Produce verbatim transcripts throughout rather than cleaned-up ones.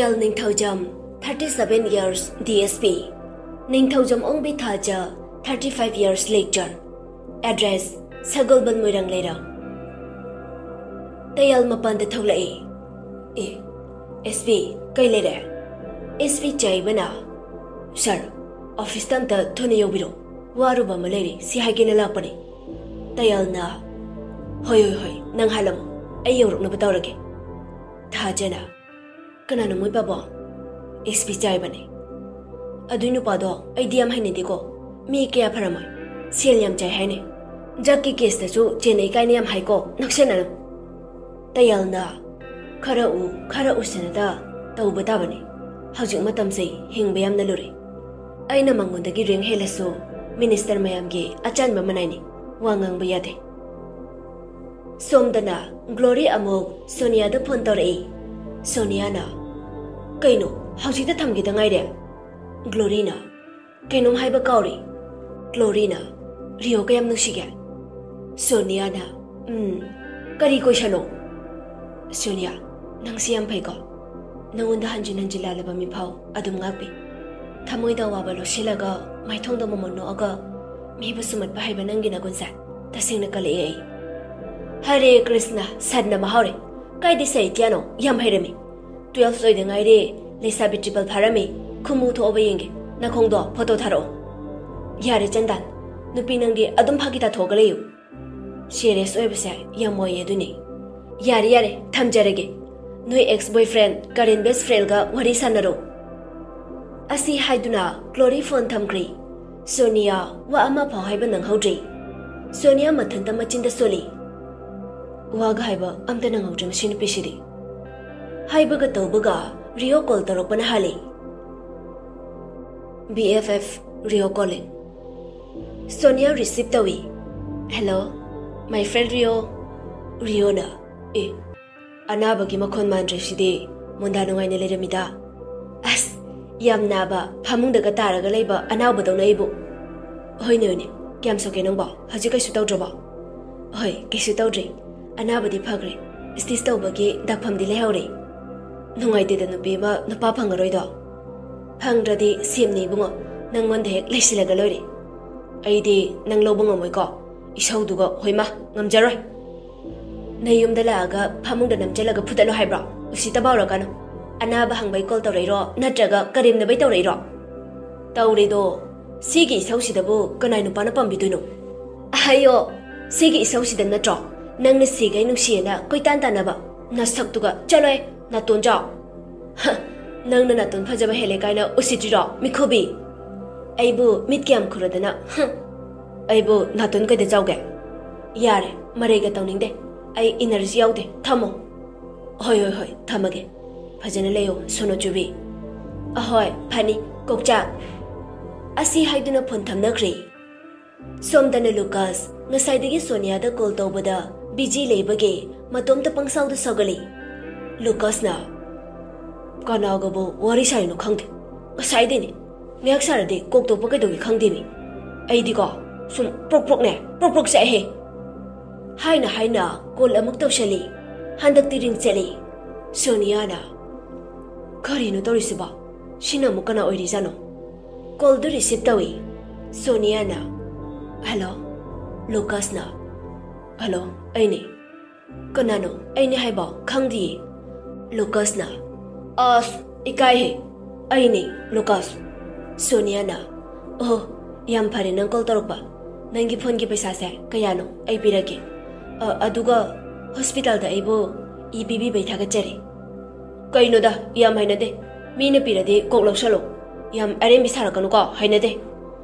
ꯇꯌꯥꯜ ꯅꯤꯡꯊꯧꯖꯝ, thirty seven years, D S P꯫ ꯅꯤꯡꯊꯧꯖꯝ ꯑꯣꯡꯕꯤ ꯊꯥꯖ, thirty five years, lecturer꯫ Address: ꯁꯒꯣꯜꯕꯟ, ꯃꯣꯏꯔꯥꯡ ꯂꯩꯔꯛ꯫ ꯇꯌꯥꯜ ꯃꯄꯥꯟꯗ ꯊꯣꯛꯂꯛꯏ꯫ "ꯑꯦ, S P, ꯀꯩ ꯂꯩꯔꯦ?" S P ꯆꯥꯏꯕꯅ, "Sir, office ꯇ ꯑꯝꯇ ꯊꯨꯅ ꯌꯧꯕꯤꯔꯣ, ꯋꯥꯔꯨꯕ ꯑꯃ ꯂꯩꯔꯦ, ꯁꯤ ꯍꯥꯏꯒꯦꯅ ꯂꯥꯛꯄꯅꯦ꯫" ꯇꯌꯥꯜꯅ, "ꯍꯣꯏ, ꯍꯣꯏ, ꯍꯣꯏ, ꯅꯪ ꯍꯥꯜꯂꯝꯃꯣ, ꯑꯩ ꯌꯧꯔꯛꯅꯕ ꯇꯧꯔꯒꯦ꯫" ꯊꯥꯖꯅ, "ꯀꯅꯥꯅꯣ ꯃꯣꯏ ꯄꯥꯕꯣ?" "S P ꯆꯥꯏꯕꯅꯦ꯫" "ꯑꯗꯨꯏ ꯅꯨꯄꯥꯗꯣ ꯑꯩꯗꯤ ꯌꯥꯝ ꯍꯩꯅꯗꯦꯀꯣ, ꯃꯤ ꯀꯌꯥ ꯐꯔꯝꯃꯣꯏ, ꯁꯦꯜ ꯌꯥꯝ ꯆꯥꯏ ꯍꯥꯏꯅꯦ꯫ ꯗ꯭ꯔꯒꯀꯤ ꯀꯦꯁꯇꯁꯨ ꯆꯦꯟꯅꯩ ꯀꯥꯏꯅ ꯌꯥꯝ ꯍꯥꯏꯀꯣ, ꯅꯛꯁꯟꯅꯅꯨ꯫" ꯇꯌꯥꯜꯅ, "ꯈꯔ ꯎ, ꯈꯔ ꯎꯁꯤꯟꯅꯗ ꯇꯧꯕ ꯇꯥꯕꯅꯤ꯫ ꯍꯧꯖꯤꯛ ꯃꯇꯝꯁꯦ ꯍꯤꯡꯕ ꯌꯥꯝꯅ ꯂꯨꯔꯦ꯫ ꯑꯩꯅ ꯃꯉꯣꯟꯗꯒꯤ ꯔꯦꯡ ꯍꯦꯜꯂꯁꯨ ꯃꯤꯅꯤꯁꯇꯔ ꯃꯌꯥꯝꯒꯤ ꯑꯆꯥꯟꯕ ꯃꯅꯥꯏꯅꯤ, ꯋꯥ ꯉꯥꯡꯕ ꯌꯥꯗꯦ꯫" ꯁꯣꯝꯗꯅ ꯒ꯭ꯂꯣꯔꯤ ꯑꯃꯨꯛ ꯁꯣꯅꯤꯌꯥꯗ ꯐꯣꯟ ꯇꯧꯔꯛꯏ꯫ ꯁꯣꯅꯤꯌꯥꯅ, "ꯀꯩꯅꯣ, ꯍꯧꯖꯤꯛꯇ ꯊꯝꯈꯤꯗ ꯉꯥꯏꯔꯦ?" ꯒ꯭ꯂꯣꯔꯤꯅ, "ꯀꯩꯅꯣꯝ ꯍꯥꯏꯕ ꯀꯥꯎꯔꯦ꯫" ꯒ꯭ꯂꯣꯔꯤꯅ, "ꯔꯤꯌꯣ ꯀꯌꯥꯝ ꯅꯨꯡꯁꯤꯒꯦ?" ꯁꯣꯅꯤꯌꯥꯅ, "ꯎꯝ, ꯀꯔꯤ ꯀꯣꯏꯁꯟꯅꯣ?" ꯁꯣꯅꯤꯌꯥ, "ꯅꯪꯁꯤ ꯌꯥꯝ ꯐꯩꯀꯣ꯫ ꯅꯉꯣꯟꯗ ꯍꯟꯖꯤꯟ ꯍꯟꯖꯤꯟ ꯂꯥꯜꯂꯕ ꯃꯤꯐꯥꯎ ꯑꯗꯨꯝ ꯉꯥꯛꯄꯤ꯫ ꯊꯃꯣꯏꯗ ꯑꯋꯥꯕ ꯂꯧꯁꯤꯜꯂꯒ ꯃꯥꯏꯊꯣꯡꯗ ꯃꯃꯣꯟ ꯅꯣꯛꯑꯒ ꯃꯤꯕꯨ ꯁꯨꯝꯍꯠꯄ ꯍꯩꯕ ꯅꯪꯒꯤ ꯅꯒꯨꯟꯁꯦ ꯇꯁꯦꯡꯅ ꯀꯜꯂꯛꯑꯦ ꯑꯩ꯫" "ꯍꯔꯦ ꯀ꯭ꯔꯤꯁꯅ, ꯁꯟꯅ ꯃꯍꯥꯎꯔꯦ꯫ ꯀꯥꯏꯗ ꯁꯥꯍꯤꯇ꯭ꯌꯥꯅꯣ? ꯌꯥꯝ ꯍꯩꯔꯝꯃꯤ꯫ Twelve ꯂꯣꯏꯗ ꯉꯥꯏꯔꯦ, ꯂꯩꯁꯥꯕꯤ triple ꯐꯥꯔꯝꯃꯤ꯫ ꯈꯨꯝꯃꯨ, ꯊꯣꯛꯑꯕ ꯌꯦꯡꯒꯦ꯫ ꯅꯈꯣꯡꯗꯣ ꯐꯣꯇꯣ ꯊꯥꯔꯛꯑꯣ꯫" "ꯌꯥꯔꯦ ꯆꯟꯗꯥꯟ, ꯅꯨꯄꯤ ꯅꯪꯗꯤ ꯑꯗꯨꯝ ꯐꯥꯒꯤ ꯇꯥꯊꯣꯛꯑꯒ ꯂꯩꯌꯨ꯫ ꯁꯤꯔꯤꯌꯁ ꯑꯣꯏꯕꯁꯦ ꯌꯥꯝ ꯋꯥꯏꯌꯦ ꯑꯗꯨꯅꯤ꯫ ꯌꯥꯔꯦ, ꯌꯥꯔꯦ, ꯊꯝꯖꯔꯒꯦ꯫ ꯅꯣꯏ ex boyfriend ꯀꯔꯦꯟ best friendꯒ ꯋꯥꯔꯤ ꯁꯥꯟꯅꯔꯣ꯫" ꯑꯁꯤ ꯍꯥꯏꯗꯨꯅ ꯒ꯭ꯂꯣꯔꯤ ꯐꯣꯟ ꯊꯝꯈ꯭ꯔꯦ꯫ ꯁꯣꯅꯤꯌꯥ ꯋꯥ ꯑꯃ ꯐꯥꯎ ꯍꯥꯏꯕ ꯅꯪꯍꯧꯗ꯭ꯔꯦ꯫ ꯁꯣꯅꯤꯌꯥ ꯃꯊꯟꯇ ꯃꯆꯤꯟꯗ ꯁꯣꯜꯂꯤ꯫ "ꯋꯥꯒ ꯍꯥꯏꯕ ꯑꯝꯇ ꯅꯪꯍꯧꯗ꯭ꯔꯦ ꯃꯁꯤ ꯅꯨꯄꯤꯁꯤꯗꯤ꯫" ꯍꯥꯏꯕꯒ ꯇꯧꯕꯒ ꯔꯤꯌꯣ ꯀꯣꯜ ꯇꯧꯔꯛꯄꯅ ꯍꯥꯜꯂꯤ꯫ B F F, ꯔꯤꯌꯣ calling꯫ ꯁꯣꯅꯤꯌꯥ receive ꯇꯧꯏ꯫ "Hello, my friend ꯔꯤꯌꯣ꯫" ꯔꯤꯌꯣꯅ, "ꯑꯦ, ꯑꯅꯥꯕꯒꯤ ꯃꯈꯣꯟ ꯃꯥꯟꯗ꯭ꯔꯦ ꯁꯤꯗꯤ, ꯃꯣꯟꯗꯥ ꯅꯨꯡꯉꯥꯏꯅ ꯂꯩꯔꯝꯃꯤꯗ꯫" "ꯑꯁ, ꯌꯥꯝ ꯅꯥꯕ, ꯐꯃꯨꯡꯗꯒ ꯇꯥꯔꯒ ꯂꯩꯕ ꯑꯅꯥꯕꯗꯧꯅ ꯑꯩꯕꯨ꯫" "ꯍꯣꯏꯅꯦ, ꯍꯣꯏꯅꯦ, ꯀꯌꯥꯝ ꯁꯣꯛꯀꯦ ꯅꯪꯕꯣ? ꯍꯧꯖꯤꯛ ꯀꯩꯁꯨ ꯇꯧꯗ꯭ꯔꯕꯣ?" "ꯍꯣꯏ, ꯀꯩꯁꯨ ꯇꯧꯗ꯭ꯔꯦ꯫ ꯑꯅꯥꯕꯗꯤ ꯐꯈ꯭ꯔꯦ꯫ Stitch ꯇꯧꯕꯒꯤ ꯗꯥꯛꯐꯝꯗꯤ ꯂꯩꯍꯧꯔꯦ꯫" ꯅꯨꯡꯉꯥꯏꯇꯦꯗ, ꯅꯨꯄꯤ ꯑꯃ ꯅꯨꯄꯥ ꯐꯪꯉꯔꯣꯏꯗꯣ꯫ ꯐꯪꯗ꯭ꯔꯗꯤ ꯁꯦꯝꯅꯤ ꯏꯕꯨꯡꯉꯣ, ꯅꯪꯉꯣꯟꯗ ꯍꯦꯛ ꯂꯩꯁꯤꯜꯂꯒ ꯂꯣꯏꯔꯦ꯫ ꯑꯩꯗꯤ ꯅꯪ ꯂꯧꯕ ꯉꯝꯃꯣꯏꯀꯣ, ꯏꯁꯧꯗꯨꯒ꯫ ꯍꯣꯏꯃ, ꯉꯝꯖꯔꯣꯏ꯫ ꯅꯌꯨꯝꯗ ꯂꯥꯛꯑꯒ ꯐꯃꯨꯡꯗ ꯅꯝꯁꯤꯜꯂꯒ ꯐꯨꯗꯠꯂꯣ ꯍꯥꯏꯕ꯭ꯔꯣ? ꯎꯁꯤꯠꯇꯕ ꯍꯧꯔꯛꯀꯅꯨ꯫ ꯑꯅꯥꯕ ꯍꯪꯕꯩ ꯀꯣꯜ ꯇꯧꯔꯛꯏꯔꯣ, ꯅꯠꯇ꯭ꯔꯒ ꯀꯔꯦꯝꯅꯕꯩ ꯇꯧꯔꯛꯏꯔꯣ? ꯇꯧꯔꯦꯗꯣ꯫ ꯁꯤꯒꯤ ꯏꯁꯧꯁꯤꯗꯕꯨ ꯀꯅꯥꯏ ꯅꯨꯄꯥꯅ ꯄꯥꯝꯕꯤꯗꯣꯏꯅꯣ? ꯑꯍꯩꯌꯣ, ꯁꯤꯒꯤ ꯏꯁꯧꯁꯤꯗ ꯅꯠꯇ꯭ꯔꯣ ꯅꯪꯅ ꯁꯤꯒꯩ ꯅꯨꯡꯁꯤꯌꯦꯅ ꯀꯣꯏꯇꯥꯟ ꯇꯥꯟꯅꯕ? ꯅꯁꯛꯇꯨꯒ꯫ ꯆꯠꯂꯣꯍꯦ, ꯅꯥꯇꯣꯟ ꯆꯥꯎ꯫ ꯍ, ꯅꯪꯅ ꯅꯥꯇꯣꯟ ꯐꯖꯕ ꯍꯦꯜꯂꯦ ꯀꯥꯏꯅ ꯎꯁꯤꯠꯇ꯭ꯔꯤꯔꯣ, ꯃꯤꯈꯨꯕꯤ? ꯑꯩꯕꯨ ꯃꯤꯠ ꯀꯌꯥꯝ ꯈꯨꯔꯗꯅ, ꯍ? ꯑꯩꯕꯨ ꯅꯥꯇꯣꯟ ꯀꯩꯗ ꯆꯥꯎꯒꯦ? ꯌꯥꯔꯦ, ꯃꯔꯩꯒ ꯇꯧꯅꯤꯡꯗꯦ꯫ ꯑꯩ ꯏꯅꯔꯖꯤ ꯌꯥꯎꯗꯦ, ꯊꯝꯃꯣ꯫ ꯍꯣꯏ, ꯍꯣꯏ, ꯍꯣꯏ, ꯊꯝꯃꯒꯦ꯫ ꯐꯖꯅ ꯂꯩꯌꯣ, ꯁꯣꯅꯣꯆꯨꯕꯤ꯫ ꯑꯍꯣꯏ, ꯐꯅꯤ, ꯀꯣꯛꯆꯥꯛ꯫ ꯑꯁꯤ ꯍꯥꯏꯗꯨꯅ ꯐꯣꯟ ꯊꯝꯅꯈ꯭ꯔꯦ꯫ ꯁꯣꯝꯗꯅ ꯂꯨꯀꯥꯁ ꯉꯁꯥꯏꯗꯒꯤ ꯁꯣꯅꯤꯌꯥꯗ ꯀꯣꯜ ꯇꯧꯕꯗ ꯕꯤꯖꯤ ꯂꯩꯕꯒꯤ ꯃꯇꯣꯝꯇ ꯄꯪꯁꯥꯎꯗ ꯁꯥꯎꯒꯠꯂꯤ꯫ ꯂꯨꯀꯥꯁꯅ, "ꯀꯅꯥꯒꯕꯨ ꯋꯥꯔꯤ ꯁꯥꯔꯤꯅꯣ ꯈꯪꯗꯦ꯫ ꯉꯁꯥꯏꯗꯩꯅꯦ꯫ ꯉꯥꯏꯍꯥꯛ ꯁꯥꯔꯗꯤ ꯀꯣꯛ ꯇꯣꯛꯄ ꯀꯩꯗꯧꯒꯦ ꯈꯪꯗꯦꯃꯤ꯫ ꯑꯩꯗꯤꯀꯣ ꯁꯨꯝ ꯄ꯭ꯔꯣꯛ ꯄ꯭ꯔꯣꯛꯅꯦ, ꯄ꯭ꯔꯣꯛ ꯄ꯭ꯔꯣꯛ ꯆꯥꯛꯑꯦꯍꯦ"꯫ ꯍꯥꯏꯅ ꯍꯥꯏꯅ ꯀꯣꯜ ꯑꯃꯨꯛ ꯇꯧꯁꯜꯂꯤ꯫ ꯍꯟꯗꯛꯇꯤ ꯔꯤꯡ ꯆꯠꯂꯤ꯫ ꯁꯣꯅꯤꯌꯥꯅ, "ꯀꯔꯤꯅꯣ ꯇꯧꯔꯤꯁꯤꯕꯣ? ꯁꯤꯅ ꯑꯃꯨꯛ ꯀꯅꯥ ꯑꯣꯏꯔꯤꯖꯥꯠꯅꯣ?" ꯀꯣꯜꯗꯨ ꯔꯤꯁꯤꯞ ꯇꯧꯏ꯫ ꯁꯣꯅꯤꯌꯥꯅ, "ꯍꯜꯂꯣ?" ꯂꯨꯀꯥꯁꯅ, "ꯍꯜꯂꯣ, ꯑꯩꯅꯦ"꯫ "ꯀꯅꯥꯅꯣ? ꯑꯩꯅꯦ ꯍꯥꯏꯕꯣ? ꯈꯪꯗꯤꯌꯦ"꯫ ꯂꯨꯀꯥꯁꯅ, "ꯑꯁ, ꯏꯀꯥꯏꯍꯦ꯫ ꯑꯩꯅꯦ, ꯂꯨꯀꯥꯁ"꯫ ꯁꯣꯅꯤꯌꯥꯅ, "ꯑꯣꯍꯣ, ꯌꯥꯝ ꯐꯔꯦ ꯅꯪ ꯀꯣꯜ ꯇꯧꯔꯛꯄ꯫ ꯅꯪꯒꯤ ꯐꯣꯟꯒꯤ ꯄꯩꯁꯥꯁꯦ ꯀꯌꯥꯅꯣ? ꯑꯩ ꯄꯤꯔꯛꯀꯦ꯫ ꯑ, ꯑꯗꯨꯒ ꯍꯣꯁꯄꯤꯇꯥꯜꯗ ꯑꯩꯕꯨ ꯏ ꯄꯤꯕꯤꯕꯩ ꯊꯥꯒꯠꯆꯔꯤ"꯫ "ꯀꯩꯅꯣꯗ, ꯌꯥꯝ ꯍꯩꯅꯗꯦ꯫ ꯃꯤꯅ ꯄꯤꯔꯗꯤ ꯀꯣꯛ ꯂꯧꯁꯜꯂꯣ꯫ ꯌꯥꯝ ꯑꯔꯦꯝꯕꯤ ꯁꯥꯔꯛꯀꯅꯨꯀꯣ, ꯍꯩꯅꯗꯦ"꯫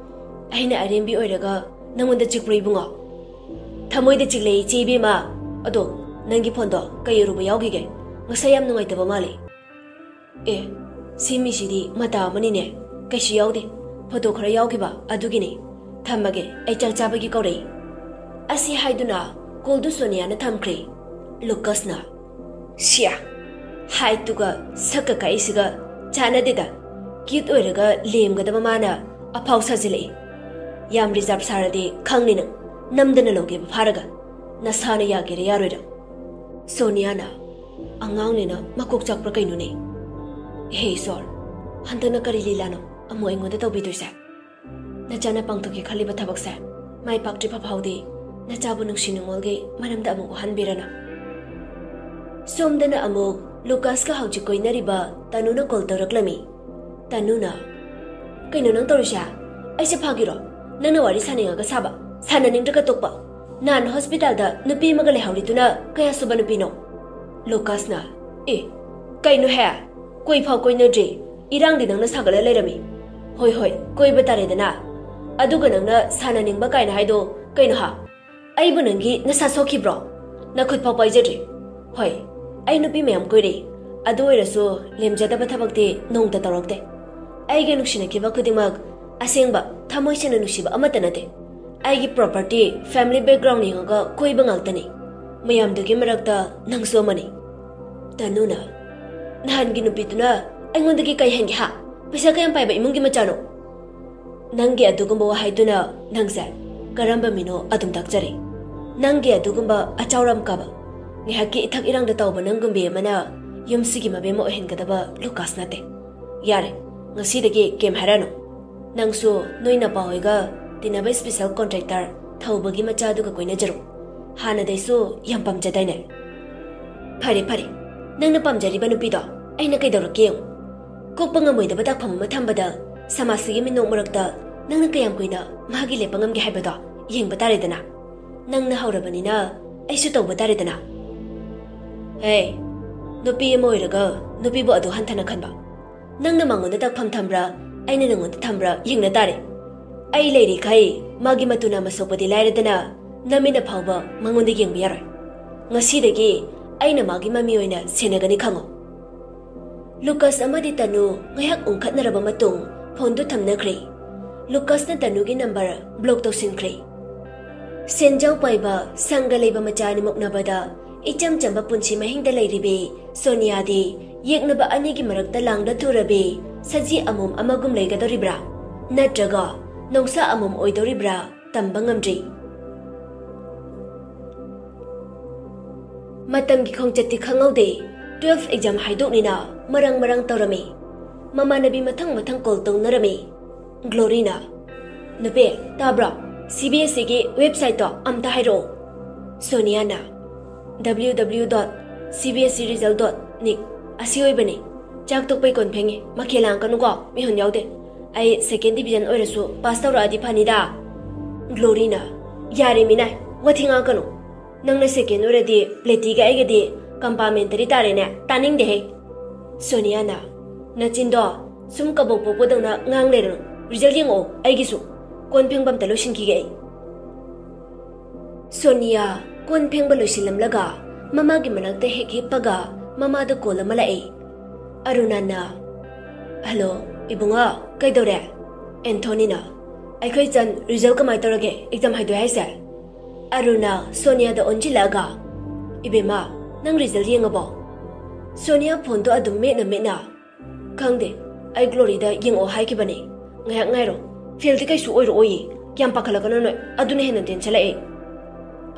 "ꯑꯩꯅ ꯑꯔꯦꯝꯕꯤ ꯑꯣꯏꯔꯒ ꯅꯪꯉꯣꯟꯗ ꯆꯤꯛꯄ꯭ꯔꯣ, ꯏꯕꯨꯡꯉꯣ?" "ꯊꯃꯣꯏꯗ ꯆꯤꯛꯂꯦ, ꯏꯆꯦ ꯏꯕꯦꯝꯃ꯫ ꯑꯗꯣ, ꯅꯪꯒꯤ ꯐꯣꯟꯗꯣ ꯀꯩ ꯑꯔꯨꯕ ꯌꯥꯎꯈꯤꯒꯦ? ꯉꯁꯥꯏ ꯌꯥꯝ ꯅꯨꯡꯉꯥꯏꯇꯕ ꯃꯥꯜꯂꯦ"꯫ "ꯑꯦ, ꯁꯤ ꯃꯤꯁꯤꯗꯤ ꯃꯇꯥ ꯑꯃꯅꯤꯅꯦ꯫ ꯀꯩꯁꯨ ꯌꯥꯎꯗꯦ, ꯐꯣꯇꯣ ꯈꯔ ꯌꯥꯎꯈꯤꯕ ꯑꯗꯨꯒꯤꯅꯦ꯫ ꯊꯝꯃꯒꯦ, ꯑꯩ ꯆꯥꯛ ꯆꯥꯕꯒꯤ ꯀꯧꯔꯛꯏ"꯫ ꯑꯁꯤ ꯍꯥꯏꯗꯨꯅ ꯀꯣꯜꯗꯨ ꯁꯣꯅꯤꯌꯥꯅ ꯊꯝꯈ꯭ꯔꯦ꯫ ꯂꯨꯀꯁꯅ, "ꯁꯤꯌꯥ, ꯍꯥꯏꯠꯇꯨꯒ ꯁꯛꯀ ꯀꯛꯏꯁꯤꯒ ꯆꯥꯟꯅꯗꯦꯗ꯫ ꯀ꯭ꯌꯨꯠ ꯑꯣꯏꯔꯒ ꯂꯦꯝꯒꯗꯕ ꯃꯥꯅ ꯑꯐꯥꯎ ꯁꯥꯖꯤꯜꯂꯛꯏ꯫ ꯌꯥꯝ ꯔꯤꯖꯥꯔꯞ ꯁꯥꯔꯗꯤ ꯈꯪꯅꯤ ꯅꯪ, ꯅꯝꯗꯅ ꯂꯧꯒꯦꯕ ꯐꯥꯔꯒ꯫ ꯅꯁꯥꯅ ꯌꯥꯒꯦꯔꯥ ꯌꯥꯔꯣꯏꯔꯥ"꯫ ꯁꯣꯅꯤꯌꯥꯅ, ꯑꯉꯥꯡꯅꯤꯅ ꯃꯀꯣꯛ ꯆꯥꯛꯄ꯭ꯔꯥ ꯀꯩꯅꯣꯅꯦ? ꯍꯦ ꯏꯁꯣꯔ, ꯍꯟꯗꯛꯅ ꯀꯔꯤ ꯂꯤꯂꯥꯅꯣ ꯑꯃꯨꯛ ꯑꯩꯉꯣꯟꯗ ꯇꯧꯕꯤꯗꯣꯏꯁꯦ? ꯅꯆꯥꯅ ꯄꯥꯡꯊꯣꯛꯀꯦ ꯈꯜꯂꯤꯕ ꯊꯕꯛꯁꯦ ꯃꯥꯏ ꯄꯥꯛꯇ꯭ꯔꯤꯕ ꯐꯥꯎꯗꯤ ꯅꯆꯥꯕꯨ ꯅꯨꯡꯁꯤ ꯅꯨꯡꯉꯣꯜꯒꯤ ꯃꯔꯝꯗ ꯑꯃꯨꯛ ꯋꯥꯍꯟꯕꯤꯔꯅꯨ꯫ ꯁꯣꯝꯗꯅ ꯑꯃꯨꯛ ꯂꯨꯀꯥꯁꯀ ꯍꯧꯖꯤꯛ ꯀꯣꯏꯅꯔꯤꯕ ꯇꯅꯨꯅ ꯀꯣꯜ ꯇꯧꯔꯛꯂꯝꯃꯤ꯫ ꯇꯅꯨꯅ, "ꯀꯩꯅꯣ ꯅꯪ ꯇꯧꯔꯤꯁꯦ? ꯑꯩꯁꯦ ꯐꯥꯒꯤꯔꯣ? ꯅꯪꯅ ꯋꯥꯔꯤ ꯁꯥꯅꯤꯡꯉꯒ ꯁꯥꯕ, ꯁꯥꯟꯅꯅꯤꯡꯗ꯭ꯔꯒ ꯇꯣꯛꯄ꯫ ꯅꯍꯥꯟ ꯍꯣꯁꯄꯤꯇꯥꯜꯗ ꯅꯨꯄꯤ ꯑꯃꯒ ꯂꯩꯍꯧꯔꯤꯗꯨꯅ ꯀꯌꯥ ꯁꯨꯕ ꯅꯨꯄꯤꯅꯣ?" ꯂꯨꯀꯥꯁꯅ, "ꯑꯦ, ꯀꯩꯅꯣꯍꯦ? ꯀꯣꯏꯐꯥꯎ ꯀꯣꯏꯅꯗ꯭ꯔꯤ, ꯏꯔꯥꯡꯗꯤ ꯅꯪꯅ ꯁꯥꯒꯠꯂ ꯂꯩꯔꯝꯃꯤ꯫ ꯍꯣꯏ ꯍꯣꯏ, ꯀꯣꯏꯕ ꯇꯥꯔꯦꯗꯅ꯫ ꯑꯗꯨꯒ ꯅꯪꯅ ꯁꯥꯟꯅꯅꯤꯡꯕ ꯀꯥꯏꯅ ꯍꯥꯏꯗꯣ ꯀꯩꯅꯣ ꯍꯥ? ꯑꯩꯕꯨ ꯅꯪꯒꯤ ꯅꯁꯥ ꯁꯣꯛꯈꯤꯕ꯭ꯔꯣ? ꯅꯈꯨꯠ ꯐꯥꯎ ꯄꯥꯏꯖꯗ꯭ꯔꯤ꯫ ꯍꯣꯏ, ꯑꯩ ꯅꯨꯄꯤ ꯃꯌꯥꯝ ꯀꯣꯏꯔꯛꯏ, ꯑꯗꯨ ꯑꯣꯏꯔꯁꯨ ꯂꯦꯝꯖꯗꯕ ꯊꯕꯛꯇꯤ ꯅꯣꯡꯇ ꯇꯧꯔꯛꯇꯦ꯫ ꯑꯩꯒ ꯅꯨꯡꯁꯤꯅꯈꯤꯕ ꯈꯨꯗꯤꯡꯃꯛ ꯑꯁꯦꯡꯕ ꯊꯃꯣꯏ ꯁꯦꯡꯅ ꯅꯨꯡꯁꯤꯕ ꯑꯃꯠꯇ ꯅꯠꯇꯦ꯫ ꯑꯩꯒꯤ ꯄ꯭ꯔꯣꯄꯔꯇꯤ, ꯐꯦꯃꯤꯂꯤ ꯕꯦꯛꯒ꯭ꯔꯥꯎꯟ ꯌꯦꯡꯉꯒ ꯀꯣꯏꯕ ꯉꯥꯛꯇꯅꯤ꯫ ꯃꯌꯥꯝꯗꯨꯒꯤ ꯃꯔꯛꯇ ꯅꯪꯁꯨ ꯑꯃꯅꯤ꯫" ꯇꯅꯨꯅ, "ꯅꯍꯥꯟꯒꯤ ꯅꯨꯄꯤꯗꯨꯅ ꯑꯩꯉꯣꯟꯗꯒꯤ ꯀꯩ ꯍꯦꯟꯒꯦ ꯍꯥ? ꯄꯩꯁꯥ ꯀꯌꯥꯝ ꯄꯥꯏꯕ ꯏꯃꯨꯡꯒꯤ ꯃꯆꯥꯅꯣ?" "ꯅꯪꯒꯤ ꯑꯗꯨꯒꯨꯝꯕ ꯋꯥꯍꯩꯗꯨꯅ ꯅꯪꯁꯦ ꯀꯔꯝꯕ ꯃꯤꯅꯣ ꯑꯗꯨꯝ ꯇꯥꯛꯆꯔꯦ꯫ ꯅꯪꯒꯤ ꯑꯗꯨꯒꯨꯝꯕ ꯑꯆꯥꯎꯔꯝ ꯀꯥꯕ, ꯉꯥꯏꯍꯥꯛꯀꯤ ꯏꯊꯛ ꯏꯔꯥꯡꯗ ꯇꯧꯕ ꯅꯪꯒꯨꯝꯕꯤ ꯑꯃꯅ ꯌꯨꯝꯁꯤꯒꯤ ꯃꯕꯦꯝꯃ ꯑꯣꯏꯍꯟꯒꯗꯕ ꯂꯨꯀꯥꯁ ꯅꯠꯇꯦ꯫ ꯌꯥꯔꯦ, ꯉꯁꯤꯗꯒꯤ ꯀꯩꯝ ꯍꯥꯏꯔꯛꯑꯅꯨ꯫ ꯅꯪꯁꯨ ꯅꯣꯏ ꯅꯄꯥ ꯍꯣꯏꯒ ꯇꯤꯟꯅꯕ ꯏꯁꯄꯤꯁꯦꯜ ꯀꯣꯟꯇ꯭ꯔꯦꯛꯇꯔ ꯊꯧꯕꯒꯤ ꯃꯆꯥꯗꯨꯒ ꯀꯣꯏꯅꯖꯔꯣ꯫ ꯍꯥꯟꯅꯗꯩꯁꯨ ꯌꯥꯝ ꯄꯥꯝꯖꯗꯥꯏꯅꯦ?" "ꯐꯔꯦ ꯐꯔꯦ, ꯅꯪꯅ ꯄꯥꯝꯖꯔꯤꯕ ꯅꯨꯄꯤꯗꯣ ꯑꯩꯅ ꯀꯩꯗꯧꯔꯛꯀꯦ ꯌꯦꯡꯉꯨ꯫ ꯀꯣꯛꯄ ꯉꯝꯃꯣꯏꯗꯕ ꯇꯥꯛꯐꯝ ꯑꯃ ꯊꯝꯕꯗ ꯁꯃꯥꯖꯁꯤꯒꯤ ꯃꯤꯅꯣꯛ ꯃꯔꯛꯇ ꯅꯪꯅ ꯀꯌꯥꯝ ꯀꯨꯏꯅ ꯃꯍꯥꯛꯀꯤ ꯂꯦꯞꯄ ꯉꯝꯒꯦ ꯍꯥꯏꯕꯗꯣ ꯌꯦꯡꯕ ꯇꯥꯔꯦꯗꯅ꯫ ꯅꯪꯅ ꯍꯧꯔꯕꯅꯤꯅ ꯑꯩꯁꯨ ꯇꯧꯕ ꯇꯥꯔꯦꯗꯅ꯫" "ꯍꯦ, ꯅꯨꯄꯤ ꯑꯃ ꯑꯣꯏꯔꯒ ꯅꯨꯄꯤꯕꯨ ꯑꯗꯨ ꯍꯟꯊꯅ ꯈꯟꯕ? ꯅꯪꯅ ꯃꯉꯣꯟꯗ ꯇꯥꯛꯐꯝ ꯊꯝꯕ꯭ꯔꯥ, ꯑꯩꯅ ꯅꯪꯉꯣꯟꯗ ꯊꯝꯕ꯭ꯔꯥ ꯌꯦꯡꯅ ꯇꯥꯔꯦ꯫ ꯑꯩ ꯂꯩꯔꯤꯈꯩ ꯃꯥꯒꯤ ꯃꯇꯨ ꯅꯥꯝꯃ ꯁꯣꯛꯄꯗꯤ ꯂꯥꯏꯔꯗꯅ ꯅꯃꯤꯠꯅ ꯐꯥꯎꯕ ꯃꯉꯣꯟꯗ ꯌꯦꯡꯕ ꯌꯥꯔꯣꯏ꯫ ꯉꯁꯤꯗꯒꯤ ꯑꯩꯅ ꯃꯥꯒꯤ ꯃꯃꯤ ꯑꯣꯏꯅ ꯁꯦꯟꯅꯒꯅꯤ ꯈꯪꯉꯣ꯫" ꯂꯨꯀꯥꯁ ꯑꯃꯗꯤ ꯇꯅꯨ ꯉꯥꯏꯍꯥꯛ ꯎꯪꯈꯠꯅꯔꯕ ꯃꯇꯨꯡ ꯐꯣꯟꯗꯨ ꯊꯝꯅꯈ꯭ꯔꯦ꯫ ꯂꯨꯀꯥꯁꯅ ꯇꯅꯨꯒꯤ ꯅꯝꯕꯔ ꯕ꯭ꯂꯣꯛ ꯇꯧꯁꯤꯟꯈ꯭ꯔꯦ꯫ ꯁꯦꯟꯖꯥꯎ ꯄꯥꯏꯕ, ꯁꯪꯒ ꯂꯩꯕ ꯃꯆꯥ ꯑꯅꯤ ꯃꯨꯛꯅꯕꯗ ꯏꯆꯝ ꯆꯝꯕ ꯄꯨꯟꯁꯤ ꯃꯍꯤꯡꯗ ꯂꯩꯔꯤꯕꯤ ꯁꯣꯅꯤꯌꯥꯗꯤ ꯌꯦꯛꯅꯕ ꯑꯅꯤꯒꯤ ꯃꯔꯛꯇ ꯂꯥꯡꯗ ꯊꯨꯔꯕꯤ ꯁꯖꯤ ꯑꯃꯣꯝ ꯑꯃꯒꯨꯝ ꯂꯩꯒꯗꯧꯔꯤꯕ꯭ꯔꯥ? ꯅꯠꯇ꯭ꯔꯒ ꯅꯧꯁꯥ ꯑꯃꯣꯝ ꯑꯣꯏꯗꯧꯔꯤꯕ꯭ꯔꯥ? ꯇꯝꯕ ꯉꯝꯗ꯭ꯔꯤ꯫ ꯃꯇꯝꯒꯤ ꯈꯣꯡꯆꯠꯇꯤ ꯈꯪꯍꯧꯗꯦ꯫ Twelve exam ꯍꯥꯏꯗꯣꯛꯅꯤꯅ ꯃꯔꯪ ꯃꯔꯪ ꯇꯧꯔꯝꯃꯤ꯫ ꯃꯃꯥꯟꯅꯕꯤ ꯃꯊꯪ ꯃꯊꯪ call ꯇꯧꯅꯔꯝꯃꯤ꯫ ꯒ꯭ꯂꯣꯔꯤꯅ, "ꯅꯨꯄꯤ, ꯇꯥꯕ꯭ꯔꯣ? C B S E ꯒꯤ website ꯇꯣ ꯑꯝꯇ ꯍꯥꯏꯔꯛꯑꯣ꯫" ꯁꯣꯅꯤꯌꯥꯅ, "W W W dot C B S E result dot nic ꯑꯁꯤ ꯑꯣꯏꯕꯅꯤ꯫ ꯆꯥꯛ ꯇꯣꯛꯄꯩ ꯀꯣꯟ ꯐꯦꯡꯉꯤ, ꯃꯈꯦꯜ ꯂꯥꯡꯉꯛꯀꯅꯨꯀꯣ, ꯃꯤꯍꯨꯟ ꯌꯥꯎꯗꯦ꯫ ꯑꯩ second division ꯑꯣꯏꯔꯁꯨ pass ꯇꯧꯔꯛꯑꯗꯤ ꯐꯅꯤꯗ꯫" ꯒ꯭ꯂꯣꯔꯤꯅ, "ꯌꯥꯔꯦ ꯃꯤꯅꯥꯏ, ꯋꯥꯊꯤ ꯉꯥꯡꯉꯛꯀꯅꯨ꯫ ꯅꯪꯅ second ꯑꯣꯏꯔꯗꯤ ꯄ꯭ꯂꯦꯇꯤꯒ ꯑꯩꯒꯗꯤ complimentary ꯇꯥꯔꯦꯅꯦ, ꯇꯥꯅꯤꯡꯗꯦꯍꯦ꯫" ꯁꯣꯅꯤꯌꯥꯅ, "ꯅꯆꯤꯟꯗꯣ ꯁꯨꯝ ꯀꯕꯣꯛ ꯄꯣꯛꯄꯗꯧꯅ ꯉꯥꯡ ꯂꯩꯔꯅꯨ, result ꯌꯦꯡꯉꯛꯑꯣ ꯑꯩꯒꯤꯁꯨ, ꯀꯣꯟ ꯐꯦꯡꯕ ꯑꯝꯇ ꯂꯣꯏꯁꯤꯟꯈꯤꯒꯦ ꯑꯩ꯫" ꯁꯣꯅꯤꯌꯥ ꯀꯣꯟ ꯐꯦꯡꯕ ꯂꯣꯏꯁꯤꯜꯂꯝꯂꯒ ꯃꯃꯥꯒꯤ ꯃꯅꯥꯛꯇ ꯍꯦꯛ ꯍꯤꯞꯄꯒ ꯃꯃꯥꯗ call ꯑꯃ ꯂꯥꯛꯑꯦ꯫ ꯑꯔꯨꯅꯥꯅ, "Hello, ꯏꯕꯨꯡꯉꯣ, ꯀꯩꯗꯧꯔꯦ?" ꯑꯦꯟꯊꯣꯅꯤꯅ, "ꯑꯩꯈꯣꯏ ꯆꯟ result ꯀꯃꯥꯏ ꯇꯧꯔꯒꯦ, exam ꯍꯥꯏꯗꯣꯛꯑꯦ ꯍꯥꯏꯁꯦ?" ꯑꯔꯨꯅꯥ ꯁꯣꯅꯤꯌꯥꯗ ꯑꯣꯟꯁꯤꯜꯂꯛꯑꯒ, "ꯏꯕꯦꯝꯃ, ꯅꯪ result ꯌꯦꯡꯉꯕꯣ?" ꯁꯣꯅꯤꯌꯥ phoneꯗꯣ ꯑꯗꯨꯝ ꯃꯦꯠꯅ ꯃꯦꯠꯅ, "ꯈꯪꯗꯦ, ꯑꯩ ꯒ꯭ꯂꯣꯔꯤꯗ ꯌꯦꯡꯉꯛꯑꯣ ꯍꯥꯏꯈꯤꯕꯅꯦ꯫ ꯉꯥꯏꯍꯥꯛ ꯉꯥꯏꯔꯣ, failꯗꯤ ꯀꯩꯁꯨ ꯑꯣꯏꯔꯛꯑꯣꯏꯌꯦ, ꯌꯥꯝ ꯄꯥꯈꯠꯂꯛꯀꯅꯨ ꯅꯣꯏ, ꯑꯗꯨꯅ ꯍꯦꯟꯅ ꯇꯦꯟꯁꯜꯂꯛꯑꯦ꯫"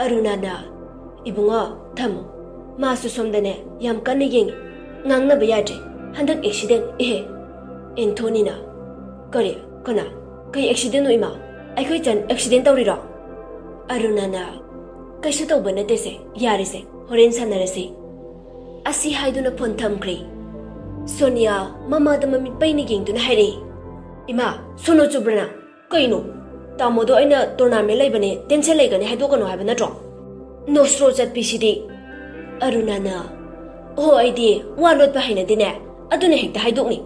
ꯑꯔꯨꯅꯥꯅ, "ꯏꯕꯨꯡꯉꯣ, ꯊꯝꯃꯣ, ꯃꯥꯁꯨ ꯁꯣꯝꯗꯅꯦ ꯌꯥꯝ ꯀꯟꯅ ꯌꯦꯡꯉꯤ, ꯉꯥꯡꯅꯕ ꯌꯥꯗ꯭ꯔꯦ, ꯍꯟꯗꯛ accident, ꯏꯍꯦ꯫" ꯑꯦꯟꯊꯣꯅꯤꯅ, "ꯀꯔꯤ? ꯀꯅꯥ? ꯀꯩ accidentꯅꯣ ꯏꯃꯥ? ꯑꯩꯈꯣꯏ ꯆꯟ accident ꯇꯧꯔꯤꯔꯣ?" ꯑꯔꯨꯅꯥꯅ, "ꯀꯩꯁꯨ ꯇꯧꯕ ꯅꯠꯇꯦꯁꯦ, ꯌꯥꯔꯦꯁꯦ, ꯍꯣꯔꯦꯟ ꯁꯥꯟꯅꯔꯁꯤ꯫" ꯑꯁꯤ ꯍꯥꯏꯗꯨꯅ phone ꯊꯝꯈ꯭ꯔꯦ꯫ ꯁꯣꯅꯤꯌꯥ ꯃꯃꯥꯗ ꯃꯃꯤꯠ ꯄꯩꯅ ꯌꯦꯡꯗꯨꯅ ꯍꯥꯏꯔꯛꯏ, "ꯏꯃꯥ, ꯁꯣꯅꯣ ꯆꯨꯕ꯭ꯔ ꯅꯪ? ꯀꯩꯅꯣ? ꯇꯥꯃꯣꯗꯣ ꯑꯩꯅ tournament ꯂꯩꯕꯅꯦ, tension ꯂꯩꯒꯅꯤ ꯍꯥꯏꯗꯣꯛꯀꯅꯨ ꯍꯥꯏꯕ ꯅꯠꯇ꯭ꯔꯣ?" ꯅꯣꯁ꯭ꯔꯣ ꯆꯠꯄꯤꯁꯤꯗꯤ꯫ ꯑꯔꯨꯅꯥꯅ, "ꯑꯣ, ꯑꯩꯗꯤ ꯋꯥ ꯂꯣꯠꯄ ꯍꯩꯅꯗꯦꯅꯦ, ꯑꯗꯨꯅ ꯍꯦꯛꯇ ꯍꯥꯏꯗꯣꯛꯅꯤ꯫"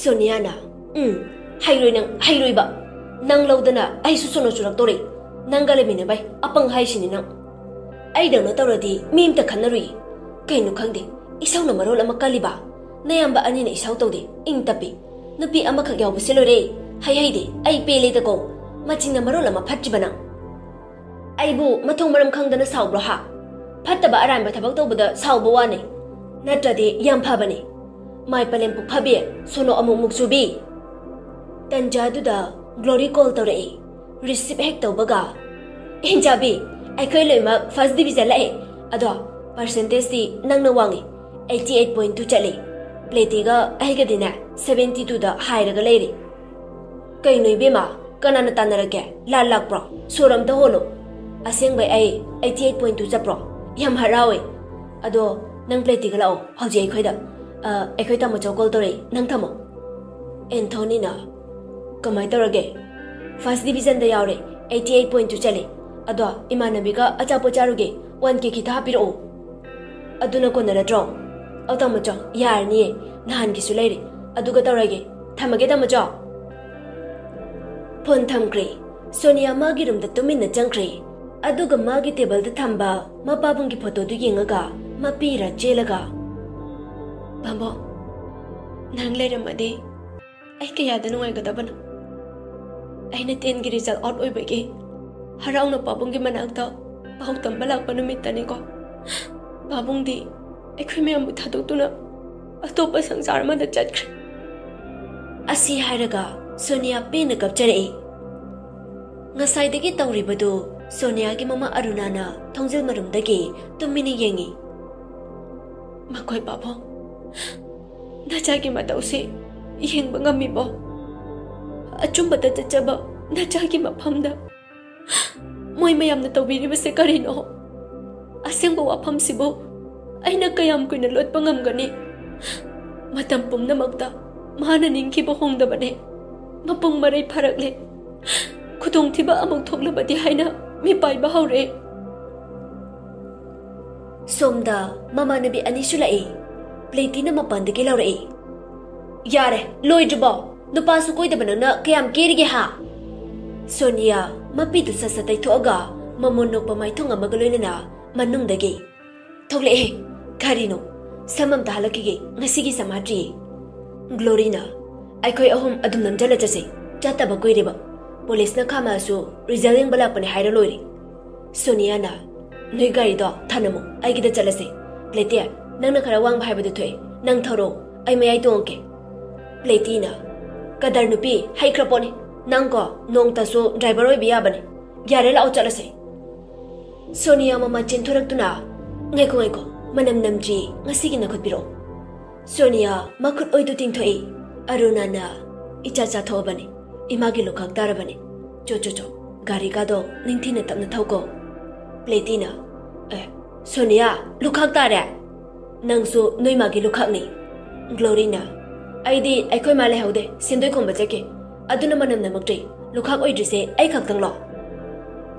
ꯁꯣꯅꯤꯌꯥꯅ, "ꯎꯝ, ꯍꯩꯔꯣꯏ ꯅꯪ, ꯍꯩꯔꯣꯏꯕ꯫ ꯅꯪ ꯂꯧꯗꯅ ꯑꯩꯁꯨ ꯁꯣꯅꯣ ꯆꯨꯔꯛꯇꯧꯔꯦ꯫ ꯅꯪꯒ ꯂꯩꯃꯤꯟꯅꯕꯩ ꯑꯄꯪ ꯍꯥꯏꯁꯤꯅꯤ ꯅꯪ꯫ ꯑꯩꯗꯧꯅ ꯇꯧꯔꯗꯤ ꯃꯤ ꯑꯝꯇ ꯈꯟꯅꯔꯨꯏ꯫ ꯀꯩꯅꯣ ꯈꯪꯗꯦ, ꯏꯁꯧꯅ ꯃꯔꯣꯜ ꯑꯃ ꯀꯜꯂꯤꯕ꯫ ꯅꯌꯥꯝꯕ ꯑꯅꯤꯅ ꯏꯁꯧ ꯇꯧꯗꯦ, ꯏꯪ ꯇꯞꯄꯤ꯫ ꯅꯨꯄꯤ ꯑꯃꯈꯛ ꯌꯥꯎꯕꯁꯦ ꯂꯣꯏꯔꯦ꯫ ꯍꯩ ꯍꯩꯗꯦ, ꯑꯩ ꯄꯦꯜꯂꯦꯗꯀꯣ꯫ ꯃꯆꯤꯡꯅ ꯃꯔꯣꯜ ꯑꯃ ꯐꯠꯇ꯭ꯔꯤꯕ ꯅꯪ꯫ ꯑꯩꯕꯨ ꯃꯊꯣꯡ ꯃꯔꯝ ꯈꯪꯗꯅ ꯁꯥꯎꯕ꯭ꯔꯣ ꯍꯥ? ꯐꯠꯇꯕ ꯑꯔꯥꯟꯕ ꯊꯕꯛ ꯇꯧꯕꯗ ꯁꯥꯎꯕ ꯋꯥꯅꯤ, ꯅꯠꯇ꯭ꯔꯗꯤ ꯌꯥꯝ ꯐꯕꯅꯤ꯫ ꯃꯥꯏ ꯄꯂꯦꯝ ꯄꯨꯛ ꯐꯕꯤ, ꯁꯣꯅꯣ ꯑꯃꯨꯛ ꯃꯨꯛ ꯆꯨꯕꯤ꯫" ꯇꯟꯖꯥꯗꯨꯗ ꯒ꯭ꯂꯣꯔꯤ call ꯇꯧꯔꯛꯏ꯫ Receive ꯍꯦꯛ ꯇꯧꯕꯒ, "ꯏꯟꯖꯥꯕꯤ, ꯑꯩꯈꯣꯏ ꯂꯣꯏꯅꯃꯛ first division ꯂꯥꯛꯑꯦ꯫ ꯑꯗꯣ ꯄꯥꯔꯁꯦꯟꯇꯦꯖꯇꯤ ꯅꯪꯅ ꯋꯥꯡꯉꯤ, ꯑꯩꯠꯇꯤ ꯑꯩꯠ ꯄꯣꯏꯟ ꯇꯨ ꯆꯠꯂꯤ꯫ ꯄ꯭ꯂꯦꯇꯤꯒ ꯑꯩꯒꯗꯤꯅꯦ ꯁꯕꯦꯟꯇꯤ ꯇꯨꯗ ꯍꯥꯏꯔꯒ ꯂꯩꯔꯤ꯫ ꯀꯩꯅꯣ ꯏꯕꯦꯝꯃ, ꯀꯅꯥꯅ ꯇꯥꯟꯅꯔꯛꯀꯦ? ꯂꯥꯟ ꯂꯥꯛꯄ꯭ꯔꯣ? ꯁꯣꯔ ꯑꯝꯇ ꯍꯣꯜꯂꯣ꯫ ꯑꯁꯦꯡꯕꯩ ꯑꯩ ꯑꯩꯠꯇꯤ ꯑꯩꯠ ꯄꯣꯏꯟ ꯇꯨ ꯆꯠꯄ꯭ꯔꯣ? ꯌꯥꯝ ꯍꯔꯥꯎꯋꯦ꯫ ꯑꯗꯣ ꯅꯪ ꯄ꯭ꯂꯦꯇꯤꯒ ꯂꯥꯛꯑꯣ ꯍꯧꯖꯤꯛ ꯑꯩꯈꯣꯏꯗ꯫ ꯑ, ꯑꯩꯈꯣꯏ ꯇꯥꯃꯣꯆꯧ ꯀꯣꯜ ꯇꯧꯔꯛꯏ, ꯅꯪ ꯊꯝꯃꯣ꯫ ꯑꯦꯟꯊꯣꯅꯤꯅ, ꯀꯃꯥꯏ ꯇꯧꯔꯒꯦ? ꯐꯥꯔꯁ ꯗꯤꯕꯤꯖꯟꯗ ꯌꯥꯎꯔꯦ, ꯑꯩꯠꯇꯤ ꯑꯩꯠ ꯄꯣꯏꯟ ꯇꯨ ꯆꯠꯂꯦ꯫ ꯑꯗꯣ ꯏꯃꯥꯟꯅꯕꯤꯒ ꯑꯆꯥꯄꯣꯠ ꯆꯥꯔꯨꯒꯦ, ꯋꯥꯟ ꯀꯦ ꯈꯤꯇ ꯍꯥꯞꯄꯤꯔꯛꯑꯣ꯫ ꯑꯗꯨꯅ ꯀꯣꯟꯅꯔꯗ꯭ꯔꯣ? ꯑꯧ ꯇꯥꯃꯣꯆꯧ, ꯌꯥꯔꯅꯤꯌꯦ, ꯅꯍꯥꯟꯒꯤꯁꯨ ꯂꯩꯔꯦ꯫ ꯑꯗꯨꯒ ꯇꯧꯔꯒꯦ, ꯊꯝꯃꯒꯦ ꯇꯥꯃꯣꯆꯧ꯫ ꯐꯣꯟ ꯊꯝꯈ꯭ꯔꯦ꯫ ꯁꯣꯅꯤꯌꯥ ꯃꯥꯒꯤ ꯔꯨꯝꯗ ꯇꯨꯃꯤꯟꯅ ꯆꯪꯈ꯭ꯔꯦ꯫ ꯑꯗꯨꯒ ꯃꯥꯒꯤ ꯇꯦꯕꯜꯗ ꯊꯝꯕ ꯃꯄꯥꯕꯨꯡꯒꯤ ꯐꯣꯇꯣꯗꯨ ꯌꯦꯡꯉꯒ ꯃꯄꯤꯔ ꯆꯦꯜꯂꯒ, "ꯄꯥꯕꯨꯡ, ꯅꯪ ꯂꯩꯔꯝꯃꯗꯤ ꯑꯩ ꯀꯌꯥꯗ ꯅꯨꯡꯉꯥꯏꯒꯗꯕꯅꯣ꯫ ꯑꯩꯅ ꯇꯦꯟꯒꯤ ꯔꯤꯖꯜ ꯑꯥꯎꯠ ꯑꯣꯏꯕꯒꯤ ꯍꯔꯥꯎꯅ ꯄꯥꯕꯨꯡꯒꯤ ꯃꯅꯥꯛꯇ ꯄꯥꯎ ꯇꯝꯕ ꯂꯥꯛꯄ ꯅꯨꯃꯤꯠꯇꯅꯤꯀꯣ꯫ ꯄꯥꯕꯨꯡꯗꯤ ꯑꯩꯈꯣꯏ ꯃꯌꯥꯝꯕꯨ ꯊꯥꯗꯣꯛꯇꯨꯅ ꯑꯇꯣꯞꯄ ꯁꯪꯁꯥꯔ ꯑꯃꯗ ꯆꯠꯈ꯭ꯔꯦ꯫" ꯑꯁꯤ ꯍꯥꯏꯔꯒ ꯁꯣꯅꯤꯌꯥ ꯄꯦꯟꯅ ꯀꯞꯆꯔꯛꯏ꯫ ꯉꯁꯥꯏꯗꯒꯤ ꯇꯧꯔꯤꯕꯗꯨ ꯁꯣꯅꯤꯌꯥꯒꯤ ꯃꯃꯥ ꯑꯔꯨꯅꯥꯅ ꯊꯣꯡꯖꯤꯜ ꯃꯔꯨꯝꯗꯒꯤ ꯇꯨꯃꯤꯟꯅ ꯌꯦꯡꯉꯤ꯫ "ꯃꯈꯣꯏ ꯄꯥꯕꯨꯡ, ꯅꯆꯥꯒꯤ ꯃꯇꯧꯁꯤ ꯌꯦꯡꯕ ꯉꯝꯃꯤꯕꯣ? ꯑꯆꯨꯝꯕꯗ ꯆꯠꯆꯕ ꯅꯆꯥꯒꯤ ꯃꯐꯝꯗ ꯃꯣꯏ ꯃꯌꯥꯝꯅ ꯇꯧꯕꯤꯔꯤꯕꯁꯦ ꯀꯔꯤꯅꯣ? ꯑꯁꯦꯡꯕ ꯋꯥꯐꯝꯁꯤꯕꯨ ꯑꯩꯅ ꯀꯌꯥꯝ ꯀꯨꯏꯅ ꯂꯣꯠꯄ ꯉꯝꯒꯅꯤ? ꯃꯇꯝ ꯄꯨꯝꯅꯃꯛꯇ ꯃꯥꯅ ꯅꯤꯡꯈꯤꯕ ꯍꯣꯡꯗꯕꯅꯦ꯫ ꯃꯄꯨꯡ ꯃꯔꯩ ꯐꯥꯔꯛꯂꯦ꯫ ꯈꯨꯗꯣꯡꯊꯤꯕ ꯑꯃꯨꯛ ꯊꯣꯛꯂꯕꯗꯤ ꯍꯥꯏꯅ ꯃꯤꯄꯥꯏꯕ ꯍꯧꯔꯦ꯫" ꯁꯣꯝꯗ ꯃꯃꯥꯟꯅꯕꯤ ꯑꯅꯤꯁꯨ ꯂꯥꯛꯏ꯫ ꯄ꯭ꯂꯦꯇꯤꯅ ꯃꯄꯥꯟꯗꯒꯤ ꯂꯥꯎꯔꯛꯏ, "ꯌꯥꯔꯦ, ꯂꯣꯏꯗ꯭ꯔꯤꯕꯣ? ꯅꯨꯄꯥꯁꯨ ꯀꯣꯏꯗꯕ ꯅꯪꯅ ꯀꯌꯥꯝ ꯀꯦꯔꯤꯒꯦ ꯍꯥ?" ꯁꯣꯅꯤꯌꯥ ꯃꯄꯤꯗꯨ ꯁꯠ ꯁꯠ ꯇꯩꯊꯣꯛꯑꯒ ꯃꯃꯣꯟ ꯅꯣꯛꯄ ꯃꯥꯏꯊꯣꯡ ꯑꯃꯒ ꯂꯣꯏꯅꯅ ꯃꯅꯨꯡꯗꯒꯤ, "ꯊꯣꯛꯂꯛꯑꯦ꯫ ꯀꯔꯤꯅꯣ? ꯁꯝ ꯑꯝꯇ ꯍꯜꯂꯛꯈꯤꯒꯦ, ꯉꯁꯤꯒꯤ ꯁꯝ ꯍꯥꯠꯇ꯭ꯔꯤꯌꯦ꯫" ꯒ꯭ꯂꯣꯔꯤꯅ, "ꯑꯩꯈꯣꯏ ꯑꯍꯨꯝ ꯑꯗꯨꯝ ꯅꯝꯖꯜꯂ ꯆꯠꯁꯦ, ꯆꯠꯇꯕ ꯀꯨꯏꯔꯦꯕ꯫ ꯄꯨꯂꯤꯁꯅ ꯈꯥꯝꯃꯛꯑꯁꯨ ꯔꯤꯖꯜ ꯌꯦꯡꯕ ꯂꯥꯛꯄꯅꯦ ꯍꯥꯏꯔ ꯂꯣꯏꯔꯦ꯫" ꯁꯣꯅꯤꯌꯥꯅ, "ꯅꯣꯏ ꯒꯥꯔꯤꯗꯣ ꯊꯅꯝꯃꯣ, ꯑꯩꯒꯤꯗ ꯆꯠꯂꯁꯦ꯫ ꯄ꯭ꯂꯦꯇꯤ, ꯅꯪꯅ ꯈꯔ ꯋꯥꯡꯕ ꯍꯥꯏꯕꯗꯨ ꯊꯣꯛꯑꯦ, ꯅꯪ ꯊꯧꯔꯣ, ꯑꯩ ꯃꯌꯥꯏ ꯇꯣꯡꯉꯛꯀꯦ꯫" ꯄ꯭ꯂꯦꯇꯤꯅ, "ꯀꯗꯔ ꯅꯨꯄꯤ, ꯍꯩꯈ꯭ꯔ ꯄꯣꯠꯅꯤ꯫ ꯅꯪꯀꯣ ꯅꯣꯡꯇꯁꯨ ꯗ꯭ꯔꯥꯏꯚꯔ ꯑꯣꯏꯕ ꯌꯥꯕꯅꯤ꯫ ꯌꯥꯔꯦ, ꯂꯥꯛꯑꯣ ꯆꯠꯂꯁꯦ꯫" ꯁꯣꯅꯤꯌꯥ ꯃꯃꯥ ꯆꯦꯟꯊꯣꯔꯛꯇꯨꯅ, ꯉꯥꯏꯈꯣ, ꯉꯥꯏꯈꯣ, ꯃꯅꯝ ꯅꯝꯗ꯭ꯔꯤ, ꯉꯁꯤꯒꯤ ꯅꯈꯨꯠ ꯄꯤꯔꯛꯑꯣ꯫ ꯁꯣꯅꯤꯌꯥ ꯃꯈꯨꯠ ꯑꯣꯏꯗꯨ ꯇꯤꯡꯊꯣꯛꯏ꯫ ꯑꯔꯨꯅꯥꯅ, "ꯏꯆꯥ ꯆꯥꯊꯣꯛꯑꯕꯅꯤ, ꯏꯃꯥꯒꯤ ꯂꯨꯈꯥꯛ ꯇꯥꯔꯕꯅꯤ꯫ ꯆꯣ, ꯆꯣ, ꯆꯣ, ꯒꯥꯔꯤꯒꯥꯗꯣ ꯅꯤꯡꯊꯤꯅ ꯇꯞꯅ ꯊꯧꯀꯣ꯫" ꯄ꯭ꯂꯦꯇꯤꯅ, "ꯑꯦ, ꯁꯣꯅꯤꯌꯥ, ꯂꯨꯈꯥꯛ ꯇꯥꯔꯦ? ꯅꯪꯁꯨ ꯅꯣꯏ ꯃꯥꯒꯤ ꯂꯨꯈꯥꯛꯅꯤ꯫" ꯒ꯭ꯂꯣꯔꯤꯅ, "ꯑꯩꯗꯤ ꯑꯩꯈꯣꯏ ꯃꯥ ꯂꯩꯍꯧꯗꯦ, ꯁꯦꯟꯗꯣꯏ ꯈꯣꯝꯕ ꯆꯠꯈꯤ꯫ ꯑꯗꯨꯅ ꯃꯅꯝ ꯅꯝꯃꯛꯇ꯭ꯔꯤ꯫ ꯂꯨꯈꯥꯛ ꯑꯣꯏꯗ꯭ꯔꯤꯁꯦ ꯑꯩ ꯈꯛꯇꯪꯂꯣ?"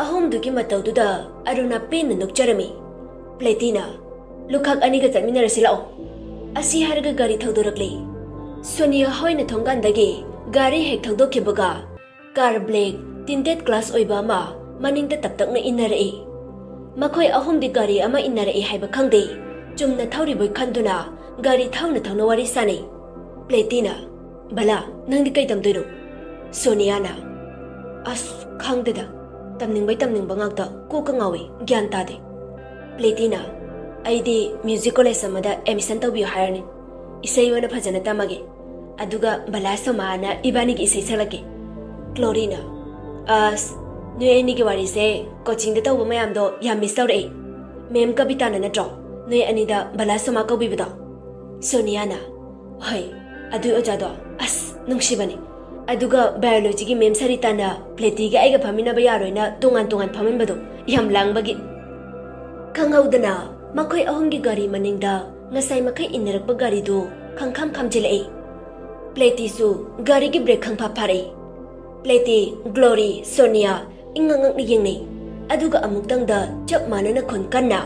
ꯑꯍꯨꯝꯗꯨꯒꯤ ꯃꯇꯧꯗꯨꯗ ꯑꯔꯨꯅꯥ ꯄꯦꯟꯅ ꯅꯣꯛꯆꯔꯝꯃꯤ꯫ ꯄ꯭ꯂꯦꯇꯤꯅ, "ꯂꯨꯈꯥꯛ ꯑꯅꯤꯒ ꯆꯠꯃꯤꯟꯅꯔꯁꯤ ꯂꯥꯛꯑꯣ꯫" ꯑꯁꯤ ꯍꯥꯏꯔꯒ ꯒꯥꯔꯤ ꯊꯧꯗꯣꯔꯛꯂꯤ꯫ ꯁꯣꯅꯤꯌꯥ ꯍꯣꯏꯅ ꯊꯣꯡꯒꯥꯟꯗꯒꯤ ꯒꯥꯔꯤ ꯍꯦꯛ ꯊꯧꯗꯣꯛꯈꯤꯕꯒ ꯀꯥꯔ ꯕ꯭ꯂꯦꯛ ꯇꯤꯟꯇꯦꯠ ꯒ꯭ꯂꯥꯁ ꯑꯣꯏꯕ ꯑꯃ ꯃꯅꯤꯡꯗ ꯇꯞꯇꯛꯅ ꯏꯟꯅꯔꯛꯏ꯫ ꯃꯈꯣꯏ ꯑꯍꯨꯝꯗꯤ ꯒꯥꯔꯤ ꯑꯃ ꯏꯟꯅꯔꯛꯏ ꯍꯥꯏꯕ ꯈꯪꯗꯦ꯫ ꯆꯨꯝꯅ ꯊꯧꯔꯤꯕꯣꯏ ꯈꯟꯗꯨꯅ ꯒꯥꯔꯤ ꯊꯧꯅ ꯊꯧꯅ ꯋꯥꯔꯤ ꯁꯥꯅꯩ꯫ ꯄ꯭ꯂꯦꯇꯤꯅ, "ꯕꯂꯥ, ꯅꯪꯗꯤ ꯀꯩ ꯇꯝꯗꯣꯏꯅꯣ?" ꯁꯣꯅꯤꯌꯥꯅ, "ꯑꯁ, ꯈꯪꯗꯦꯗ꯫ ꯇꯝꯅꯤꯡꯕꯩ ꯇꯝꯅꯤꯡꯕ ꯉꯥꯛꯇ, ꯀꯣꯛꯀ ꯉꯥꯎꯏ, ꯒ꯭ꯌꯥꯟ ꯇꯥꯗꯦ꯫" ꯄ꯭ꯂꯦꯇꯤꯅ, "ꯑꯩꯗꯤ ꯃ꯭ꯌꯨꯖꯤꯛ ꯀꯣꯂꯦꯖ ꯑꯃꯗ ꯑꯦꯗꯃꯤꯁꯟ ꯇꯧꯕꯤꯌꯨ ꯍꯥꯏꯔꯅꯤ꯫ ꯏꯁꯩ ꯑꯣꯏꯅ ꯐꯖꯅ ꯇꯝꯃꯒꯦ꯫ ꯑꯗꯨꯒ ꯕꯂꯥ ꯁꯣꯃꯥꯅ ꯏꯕꯥꯅꯤꯒꯤ ꯏꯁꯩ ꯁꯛꯂꯛꯀꯦ꯫" ꯒ꯭ꯂꯣꯔꯤꯅ, "ꯑꯁ, ꯅꯣꯏ ꯑꯅꯤꯒꯤ ꯋꯥꯔꯤꯁꯦ ꯀꯣꯆꯤꯡꯗ ꯇꯧꯕ ꯃꯌꯥꯝꯗꯣ ꯌꯥꯝ ꯃꯤꯁ ꯇꯧꯔꯛꯑꯦ꯫ ꯃꯦꯝ ꯀꯕꯤꯇꯥꯅ ꯅꯠꯇ꯭ꯔꯣ ꯅꯣꯏ ꯑꯅꯤꯗ ꯕꯂꯥ ꯁꯣꯃꯥ ꯀꯧꯕꯤꯕꯗꯣ?" ꯁꯣꯅꯤꯌꯥꯅ, "ꯍꯣꯏ, ꯑꯗꯨꯏ ꯑꯣꯖꯥꯗꯣ ꯑꯁ ꯅꯨꯡꯁꯤꯕꯅꯦ꯫ ꯑꯗꯨꯒ ꯕꯥꯏꯑꯣꯂꯣꯖꯤꯒꯤ ꯃꯦꯝ ꯁꯔꯤꯇꯥꯅ ꯄ꯭ꯂꯦꯇꯤꯒ ꯑꯩꯒ ꯐꯝꯃꯤꯟꯅꯕ ꯌꯥꯔꯣꯏꯅ ꯇꯣꯉꯥꯟ ꯇꯣꯉꯥꯟ ꯐꯝꯍꯟꯕꯗꯣ ꯌꯥꯝ ꯂꯥꯡꯕꯒꯤ꯫" ꯈꯪꯍꯧꯗꯅ ꯃꯈꯣꯏ ꯑꯍꯨꯝꯒꯤ ꯒꯥꯔꯤ ꯃꯅꯤꯡꯗ ꯉꯁꯥꯏ ꯃꯈꯩ ꯏꯟꯅꯔꯛꯄ ꯒꯥꯔꯤꯗꯨ ꯈꯪꯈꯝ ꯈꯥꯝꯖꯤꯜꯂꯛꯏ꯫ ꯄ꯭ꯂꯦꯇꯤꯁꯨ ꯒꯥꯔꯤꯒꯤ ꯕ꯭ꯔꯦꯛ ꯈꯪꯐꯥ ꯐꯥꯔꯛꯏ꯫ ꯄ꯭ꯂꯦꯇꯤ, ꯒ꯭ꯂꯣꯔꯤ, ꯁꯣꯅꯤꯌꯥ ꯏꯪꯉꯛ ꯉꯛꯅ ꯌꯦꯡꯅꯩ꯫ ꯑꯗꯨꯒ ꯑꯃꯨꯛꯇꯪꯗ ꯆꯞ ꯃꯥꯟꯅꯅ ꯈꯣꯟ ꯀꯟꯅ,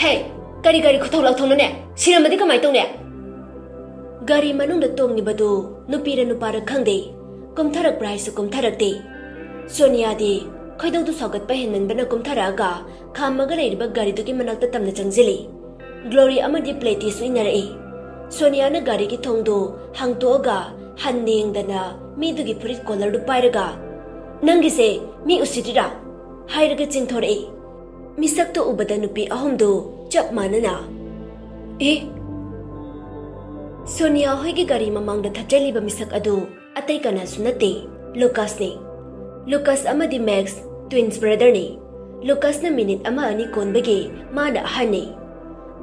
"ꯍꯦ, ꯀꯔꯤ ꯒꯥꯔꯤ ꯈꯨꯊꯧ ꯂꯥꯛꯊꯧꯅꯣꯅꯦ? ꯁꯤꯔꯝꯃꯗꯤ ꯀꯃꯥꯏ ꯇꯧꯅꯤ?" ꯒꯥꯔꯤ ꯃꯅꯨꯡꯗ ꯇꯣꯡꯉꯤꯕꯗꯨ ꯅꯨꯄꯤꯔ ꯅꯨꯄꯥꯔ ꯈꯪꯗꯦ꯫ ꯀꯨꯝꯊꯔꯛꯄ꯭ꯔꯥ ꯍꯥꯏꯁꯨ ꯀꯨꯝꯊꯔꯛꯇꯦ꯫ ꯁꯣꯅꯤꯌꯥꯗꯤ ꯈꯣꯏꯗꯧꯗꯨ ꯁꯥꯎꯒꯠꯄ ꯍꯦꯟꯃꯟꯕꯅ ꯀꯨꯝꯊꯔꯛꯑꯒ ꯈꯥꯝꯃꯒ ꯂꯩꯔꯤꯕ ꯒꯥꯔꯤꯗꯨꯒꯤ ꯃꯅꯥꯛꯇ ꯇꯝꯅ ꯆꯪꯁꯤꯜꯂꯤ꯫ ꯒ꯭ꯂꯣꯔꯤ ꯑꯃꯗꯤ ꯄ꯭ꯂꯦꯇꯤꯁꯨ ꯏꯟꯅꯔꯛꯏ꯫ ꯁꯣꯅꯤꯌꯥꯅ ꯒꯥꯔꯤꯒꯤ ꯊꯣꯡꯗꯨ ꯍꯥꯡꯇꯣꯛꯑꯒ ꯍꯟꯅ ꯌꯦꯡꯗꯅ ꯃꯤꯗꯨꯒꯤ ꯐꯨꯔꯤꯠ ꯀꯣꯂꯔꯗꯨ ꯄꯥꯏꯔꯒ, "ꯅꯪꯒꯤꯁꯦ ꯃꯤ ꯎꯁꯤꯠꯇ꯭ꯔꯤꯔꯥ?" ꯍꯥꯏꯔꯒ ꯆꯤꯡꯊꯣꯔꯛꯏ꯫ ꯃꯤꯁꯛꯇꯨ ꯎꯕꯗ ꯅꯨꯄꯤ ꯑꯍꯨꯝꯗꯨ ꯆꯞ ꯃꯥꯟꯅꯅ, "ꯑꯦ?" ꯁꯣꯅꯤꯌꯥ ꯍꯣꯏꯒꯤ ꯒꯥꯔꯤ ꯃꯃꯥꯡꯗ ꯊꯠꯆꯜꯂꯤꯕ ꯃꯤꯁꯛ ꯑꯗꯨ ꯑꯇꯩ ꯀꯅꯥꯁꯨ ꯅꯠꯇꯦ, ꯂꯨꯀꯥꯁꯅꯤ꯫ ꯂꯨꯀꯥꯁ ꯑꯃꯗꯤ ꯃꯦꯛꯁ twins brotherꯅꯤ꯫ ꯂꯨꯀꯥꯁꯅ ꯃꯤꯅꯤꯠ ꯑꯃ ꯑꯅꯤ ꯀꯣꯟꯕꯒꯤ ꯃꯥꯅ ꯑꯍꯟꯅꯤ꯫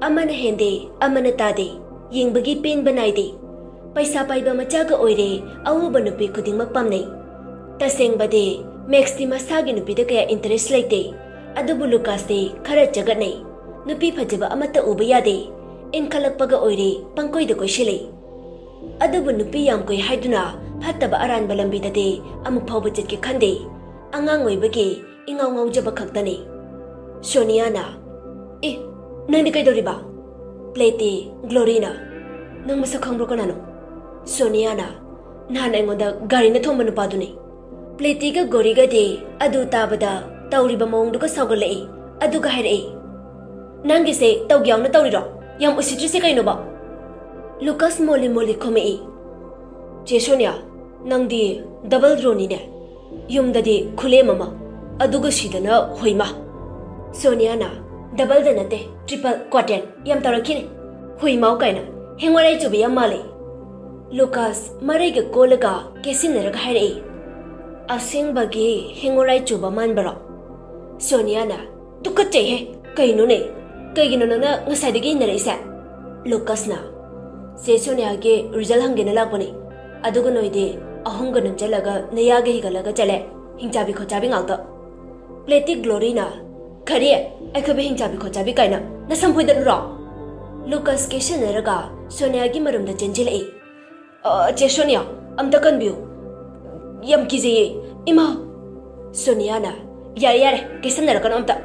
ꯑꯃꯅ ꯍꯦꯟꯗꯦ, ꯑꯃꯅ ꯇꯥꯗꯦ, ꯌꯦꯡꯕꯒꯤ ꯄꯦꯟꯕ ꯅꯥꯏꯗꯦ꯫ ꯄꯩꯁꯥ ꯄꯥꯏꯕ ꯃꯆꯥꯒ ꯑꯣꯏꯔꯦ, ꯑꯎꯕ ꯅꯨꯄꯤ ꯈꯨꯗꯤꯡꯃꯛ ꯄꯥꯝꯅꯩ꯫ ꯇꯁꯦꯡꯕꯗꯤ ꯃꯦꯛꯁꯇꯤ ꯃꯁꯥꯒꯤ ꯅꯨꯄꯤꯗ ꯀꯌꯥ ꯏꯟꯇꯔꯦꯁ ꯂꯩꯇꯦ, ꯑꯗꯨꯕꯨ ꯂꯨꯀꯥꯁꯇꯤ ꯈꯔ ꯆꯒꯠꯅꯩ꯫ ꯅꯨꯄꯤ ꯐꯖꯕ ꯑꯃꯠꯇ ꯎꯕ ꯌꯥꯗꯦ꯫ ꯏꯟꯈꯠꯂꯛꯄꯒ ꯑꯣꯏꯔꯦ, ꯄꯪꯀꯣꯏꯗ ꯀꯣꯏꯁꯤꯜꯂꯤ꯫ ꯑꯗꯨꯕꯨ ꯅꯨꯄꯤ ꯌꯥꯝ ꯀꯣꯏ ꯍꯥꯏꯗꯨꯅ ꯐꯠꯇꯕ ꯑꯔꯥꯟꯕ ꯂꯝꯕꯤꯗꯗꯤ ꯑꯃꯨꯛ ꯐꯥꯎꯕ ꯆꯠꯀꯦ ꯈꯟꯗꯦ꯫ ꯑꯉꯥꯡ ꯑꯣꯏꯕꯒꯤ ꯏꯉꯥꯎ ꯉꯥꯎꯖꯕ ꯈꯛꯇꯅꯤ꯫ ꯁꯣꯅꯤꯌꯥꯅ, "ꯑꯦ, ꯅꯪꯗꯤ ꯀꯩꯗꯧꯔꯤꯕ?" ꯄ꯭ꯂꯦꯇꯤ ꯒ꯭ꯂꯣꯔꯤꯅ, "ꯅꯪ ꯃꯁꯛ ꯈꯪꯕ꯭ꯔꯣ? ꯀꯅꯥꯅꯣ?" ꯁꯣꯅꯤꯌꯥꯅ, "ꯅꯍꯥꯟ ꯑꯩꯉꯣꯟꯗ ꯒꯥꯔꯤꯅ ꯊꯣꯝꯕ ꯅꯨꯄꯥꯗꯨꯅꯤ꯫" ꯄ꯭ꯂꯦꯇꯤꯒ ꯒꯣꯔꯤꯒꯗꯤ ꯑꯗꯨ ꯇꯥꯕꯗ ꯇꯧꯔꯤꯕ ꯃꯑꯣꯡꯗꯨꯒ ꯁꯥꯎꯒꯠꯂꯛꯏ, ꯑꯗꯨꯒ ꯍꯥꯏꯔꯛꯏ, "ꯅꯪꯒꯤꯁꯦ ꯇꯧꯒꯦ ꯌꯥꯎꯅ ꯇꯧꯔꯤꯔꯣ? ꯌꯥꯝ ꯎꯁꯤꯠꯇ꯭ꯔꯤꯁꯦ ꯀꯩꯅꯣꯕ?" ꯂꯨꯀꯥꯁ ꯃꯣꯜꯂꯤ ꯃꯣꯜꯂꯤ ꯈꯨꯝꯃꯛꯏ, "ꯆꯦ ꯁꯣꯅꯤꯌꯥ, ꯅꯪꯗꯤ ꯗꯕꯜ ꯔꯣꯅꯤꯅꯦ꯫ ꯌꯨꯝꯗꯗꯤ ꯈꯨꯂꯦꯝ ꯑꯃ, ꯑꯗꯨꯒ ꯁꯤꯗꯅ ꯍꯨꯏꯃ꯫" ꯁꯣꯅꯤꯌꯥꯅ, "ꯗꯕꯜꯗ ꯅꯠꯇꯦ, ꯇ꯭ꯔꯤꯄꯜ, ꯀ꯭ꯋꯥꯇꯦꯟ ꯌꯥꯝ ꯇꯧꯔꯛꯈꯤꯅꯤ꯫ ꯍꯨꯏꯃꯥꯎ ꯀꯥꯏꯅ ꯍꯦꯡꯋꯥꯔꯥꯏ ꯆꯨꯕ ꯌꯥꯝ ꯃꯥꯜꯂꯤ꯫" ꯂꯨꯀꯥꯁ ꯃꯔꯩꯒ ꯀꯣꯜꯂꯒ ꯀꯦꯁꯤꯟꯅꯔꯒ ꯍꯥꯏꯔꯛꯏ, "ꯑꯁꯦꯡꯕꯒꯤ ꯍꯦꯡꯋꯥꯔꯥꯏ ꯆꯨꯕ ꯃꯥꯟꯕꯔꯣ?" ꯁꯣꯅꯤꯌꯥꯅ, "ꯇꯨꯀꯠꯆꯩꯍꯦ! ꯀꯩꯅꯣꯅꯦ? ꯀꯩꯒꯤꯅꯣ ꯅꯪꯅ ꯉꯁꯥꯏꯗꯒꯤ ꯏꯟꯅꯔꯛꯏꯁꯦ?" ꯂꯨꯀꯥꯁꯅ, "ꯆꯦ ꯁꯣꯅꯤꯌꯥꯒꯤ ꯔꯤꯖꯜ ꯍꯪꯒꯦꯅ ꯂꯥꯛꯄꯅꯤ꯫ ꯑꯗꯨꯒ ꯅꯣꯏꯗꯤ ꯑꯍꯨꯝꯒ ꯅꯝꯁꯤꯜꯂꯒ ꯅꯌꯥꯒ ꯍꯤꯒꯠꯂꯒ ꯆꯠꯂꯦ꯫ ꯍꯤꯡꯆꯥꯕꯤ ꯈꯣꯠꯆꯥꯕꯤ ꯉꯥꯛꯇ꯫" ꯄ꯭ꯂꯦꯇꯤ ꯒ꯭ꯂꯣꯔꯤꯅ, "ꯀꯔꯤ? ꯑꯩꯈꯣꯏꯕꯨ ꯍꯤꯡꯆꯥꯕꯤ ꯈꯣꯠꯆꯥꯕꯤ ꯀꯥꯏꯅ? ꯅꯁꯝ ꯐꯣꯏꯗꯠꯂꯨꯔꯣ?" ꯂꯨꯀꯥꯁ ꯀꯦꯁꯤꯟꯅꯔꯒ ꯁꯣꯅꯤꯌꯥꯒꯤ ꯃꯔꯨꯝꯗ ꯆꯦꯟꯁꯤꯜꯂꯛꯏ꯫ "ꯑ, ꯆꯦ ꯁꯣꯅꯤꯌꯥ, ꯑꯝꯇ ꯀꯟꯕꯤꯌꯨ꯫ ꯌꯥꯝ ꯀꯤꯖꯩꯌꯦ, ꯏꯃꯥ!" ꯁꯣꯅꯤꯌꯥꯅ, "ꯌꯥꯔꯦ, ꯌꯥꯔꯦ, ꯀꯦꯁꯟꯅꯔꯛꯀꯅꯣ ꯑꯝꯇ꯫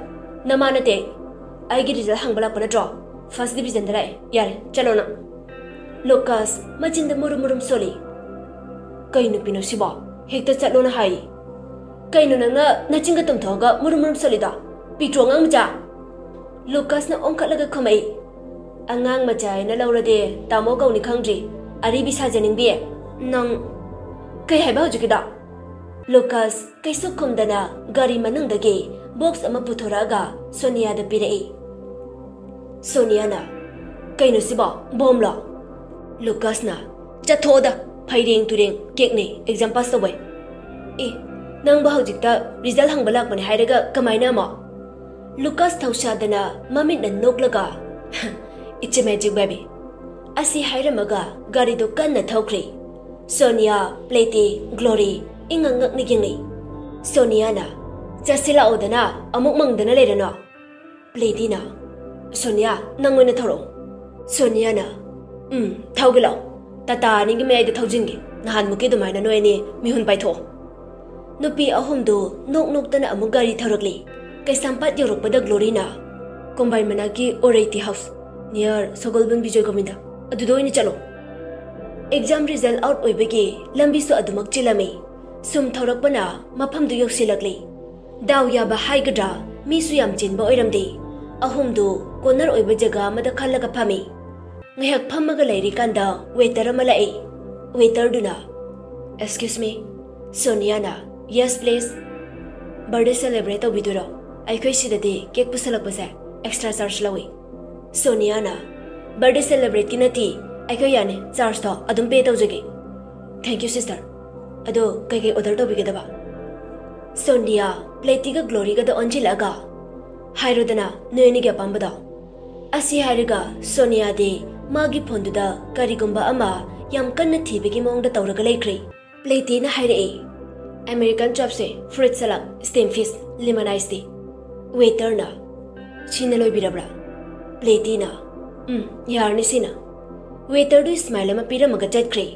ꯅꯃꯥ ꯅꯠꯇꯦ, ꯑꯩꯒꯤ ꯔꯤꯖꯜ ꯍꯪꯕ ꯂꯥꯛꯄ ꯅꯠꯇ꯭ꯔꯣ? ꯐꯥꯔꯁ ꯗꯤꯕꯤꯖꯟꯗ ꯂꯥꯛꯑꯦ꯫ ꯌꯥꯔꯦ, ꯆꯠꯂꯣ ꯅꯪ꯫" ꯂꯨꯀꯥꯁ ꯃꯆꯤꯟꯗ ꯃꯨꯔꯨꯝ ꯃꯨꯔꯨꯝ ꯁꯣꯜꯂꯤ꯫ "ꯀꯩ ꯅꯨꯄꯤꯅꯣ ꯁꯤꯕꯣ? ꯍꯦꯛꯇ ꯆꯠꯂꯣꯅ ꯍꯥꯏ꯫ ꯀꯩꯅꯣ ꯅꯪꯅ ꯅꯆꯤꯟꯒ ꯇꯨꯝꯊꯣꯛꯑꯒ ꯃꯨꯔꯨꯝ ꯃꯨꯔꯨꯝ ꯁꯣꯜꯂꯤꯗꯣ? ꯄꯤꯇ꯭ꯔꯨ ꯑꯉꯥꯡ ꯃꯆꯥ!" ꯂꯨꯀꯥꯁꯅ ꯑꯣꯟꯈꯠꯂꯒ ꯈꯨꯝꯃꯛꯏ, "ꯑꯉꯥꯡ ꯃꯆꯥ ꯍꯥꯏꯅ ꯂꯧꯔꯗꯤ ꯇꯥꯃꯣ ꯀꯧꯅꯤ ꯈꯪꯗ꯭ꯔꯤ, ꯑꯔꯤꯕꯤ ꯁꯥꯖꯅꯤꯡꯕꯤ꯫ ꯅꯪ ꯀꯩ ꯍꯥꯏꯕ ꯍꯧꯖꯤꯛꯀꯤꯗꯣ?" ꯂꯨꯀꯥꯁ ꯀꯩꯁꯨ ꯈꯨꯝꯗꯅ ꯒꯥꯔꯤ ꯃꯅꯨꯡꯗꯒꯤ ꯕꯣꯛꯁ ꯑꯃ ꯄꯨꯊꯣꯔꯛꯑꯒ ꯁꯣꯅꯤꯌꯥꯗ ꯄꯤꯔꯛꯏ꯫ ꯁꯣꯅꯤꯌꯥꯅ, "ꯀꯩꯅꯣ ꯁꯤꯕꯣ? ꯕꯣꯝꯂꯣ?" ꯂꯨꯀꯥꯁꯅ, "ꯆꯠꯊꯣꯛꯑꯣꯗ, ꯐꯩꯔꯦꯡ ꯇꯨꯔꯦꯡ, ꯀꯦꯛꯅꯦ, ꯑꯦꯛꯖꯥꯝ ꯄꯥꯁ ꯇꯧꯕꯩ꯫ ꯑꯦ, ꯅꯪꯕꯨ ꯍꯧꯖꯤꯛꯇ ꯔꯤꯖꯜ ꯍꯪꯕ ꯂꯥꯛꯄꯅꯦ ꯍꯥꯏꯔꯒ ꯀꯃꯥꯏꯅ ꯑꯃꯨꯛ?" ꯂꯨꯀꯥꯁ ꯊꯧꯁꯥꯗꯅ ꯃꯃꯤꯠꯅ ꯅꯣꯛꯂꯒ, "It's a magic, baby." ꯑꯁꯤ ꯍꯥꯏꯔꯝꯃꯒ ꯒꯥꯔꯤꯗꯨ ꯀꯟꯅ ꯊꯧꯈ꯭ꯔꯦ꯫ ꯁꯣꯅꯤꯌꯥ, ꯄ꯭ꯂꯦꯇꯤ, ꯒ꯭ꯂꯣꯔꯤ ꯏꯉꯛ ꯉꯛꯅ ꯌꯦꯡꯅꯩ꯫ ꯁꯣꯅꯤꯌꯥꯅ, "ꯆꯠꯁꯤ ꯂꯥꯛꯑꯣꯗꯅ, ꯑꯃꯨꯛ ꯃꯪꯗꯅ ꯂꯩꯔꯅꯣ?" ꯄ꯭ꯂꯦꯇꯤꯅ, "ꯁꯣꯅꯤꯌꯥ, ꯅꯪ ꯑꯣꯏꯅ ꯊꯧꯔꯛꯑꯣ꯫" ꯁꯣꯅꯤꯌꯥꯅ, "ꯎꯝ, ꯊꯧꯒꯦ ꯂꯥꯛꯑꯣ꯫ ꯇꯥꯇꯥ ꯑꯅꯤꯒꯤ ꯃꯌꯥꯏꯗ ꯊꯧꯖꯤꯟꯒꯦ꯫ ꯅꯍꯥꯟꯃꯨꯛꯀꯤ ꯑꯗꯨꯃꯥꯏꯅ ꯅꯣꯏ ꯑꯅꯤ ꯃꯤꯍꯨꯟ ꯄꯥꯏꯊꯣꯛꯑꯣ꯫" ꯅꯨꯄꯤ ꯑꯍꯨꯝꯗꯨ ꯅꯣꯛ ꯅꯣꯛꯇꯅ ꯑꯃꯨꯛ ꯒꯥꯔꯤ ꯊꯧꯔꯛꯂꯤ꯫ ꯀꯩꯁꯥꯝꯄꯥꯠ ꯌꯧꯔꯛꯄꯗ ꯒ꯭ꯂꯣꯔꯤꯅ, "ꯀꯣꯝꯕꯥꯏ ꯃꯅꯥꯛꯀꯤ ꯑꯣꯔꯩꯇꯤ ꯍꯥꯎꯁ, near ꯁꯒꯣꯜꯕꯟ ꯕꯤꯖꯣꯏ ꯒꯣꯕꯤꯟꯗ, ꯑꯗꯨꯗ ꯑꯣꯏꯅ ꯆꯠꯂꯣ꯫" ꯑꯦꯛꯖꯥꯝ ꯔꯤꯖꯜ ꯑꯥꯎꯠ ꯑꯣꯏꯕꯒꯤ ꯂꯝꯕꯤꯁꯨ ꯑꯗꯨꯃꯛ ꯆꯤꯜꯂꯝꯃꯤ꯫ ꯁꯨꯝ ꯊꯧꯔꯛꯄꯅ ꯃꯐꯝꯗꯨ ꯌꯧꯁꯤꯜꯂꯛꯂꯤ꯫ ꯗꯥꯎ ꯌꯥꯕ ꯍꯥꯏꯒꯗ꯭ꯔꯥ, ꯃꯤꯁꯨ ꯌꯥꯝ ꯆꯤꯟꯕ ꯑꯣꯏꯔꯝꯗꯦ꯫ ꯑꯍꯨꯝꯗꯨ ꯀꯣꯅꯔ ꯑꯣꯏꯕ ꯖꯒꯥ ꯑꯃꯗ ꯈꯜꯂꯒ ꯐꯝꯃꯤ꯫ ꯉꯥꯏꯍꯥꯛ ꯐꯝꯃꯒ ꯂꯩꯔꯤꯀꯥꯟꯗ ꯋꯦꯇꯔ ꯑꯃ ꯂꯥꯛꯏ꯫ ꯋꯦꯇꯔꯗꯨꯅ, "Excuse me꯫" ꯁꯣꯅꯤꯌꯥꯅ, "Yes, please." "ꯕꯔꯊꯗꯦ ꯁꯦꯂꯦꯕ꯭ꯔꯦꯠ ꯇꯧꯕꯤꯗꯣꯏꯔꯣ? ꯑꯩꯈꯣꯏ ꯁꯤꯗꯗꯤ ꯀꯦꯛ ꯄꯨꯁꯜꯂꯛꯄꯁꯦ ꯑꯦꯛꯁꯇ꯭ꯔꯥ ꯆꯥꯔꯖ ꯂꯧꯏ꯫" ꯁꯣꯅꯤꯌꯥꯅ, "ꯕꯔꯊꯗꯦ ꯁꯦꯂꯦꯕ꯭ꯔꯦꯠꯀꯤ ꯅꯠꯇꯦ, ꯑꯩꯈꯣꯏ ꯌꯥꯅꯤ, ꯆꯥꯔꯖꯇꯣ ꯑꯗꯨꯝ ꯄꯦ ꯇꯧꯖꯒꯦ꯫" "Thank you, sister꯫ ꯑꯗꯣ ꯀꯩꯀꯩ ꯑꯣꯔꯗꯔ ꯇꯧꯕꯤꯒꯗꯕ?" ꯁꯣꯅꯤꯌꯥ ꯄ꯭ꯂꯦꯇꯤꯒ ꯒ꯭ꯂꯣꯔꯤꯒꯗ ꯑꯣꯟꯁꯤꯜꯂꯛꯑꯒ, "ꯍꯥꯏꯔꯣꯗꯅ, ꯅꯣꯏ ꯑꯅꯤꯒꯤ ꯑꯄꯥꯝꯕꯗꯣ꯫" ꯑꯁꯤ ꯍꯥꯏꯔꯒ ꯁꯣꯅꯤꯌꯥꯗꯤ ꯃꯥꯒꯤ ꯐꯣꯟꯗꯨꯗ ꯀꯔꯤꯒꯨꯝꯕ ꯑꯃ ꯌꯥꯝ ꯀꯟꯅ ꯊꯤꯕꯒꯤ ꯃꯑꯣꯡꯗ ꯇꯧꯔꯒ ꯂꯩꯈ꯭ꯔꯦ꯫ ꯄ꯭ꯂꯦꯇꯤꯅ ꯍꯥꯏꯔꯛꯏ, "American chop suey, fruit salad, steam fish, lemon ice tea." ꯋꯦꯇꯔꯅ, "ꯁꯤꯅ ꯂꯣꯏꯕꯤꯔꯕ꯭ꯔꯥ?" ꯄ꯭ꯂꯦꯇꯤꯅ, "ꯎꯝ, ꯌꯥꯔꯅꯤ ꯁꯤꯅ꯫" ꯋꯦꯇꯔꯗꯨ ꯁ꯭ꯃꯥꯏꯜ ꯑꯃ ꯄꯤꯔꯝꯃꯒ ꯆꯠꯈ꯭ꯔꯦ꯫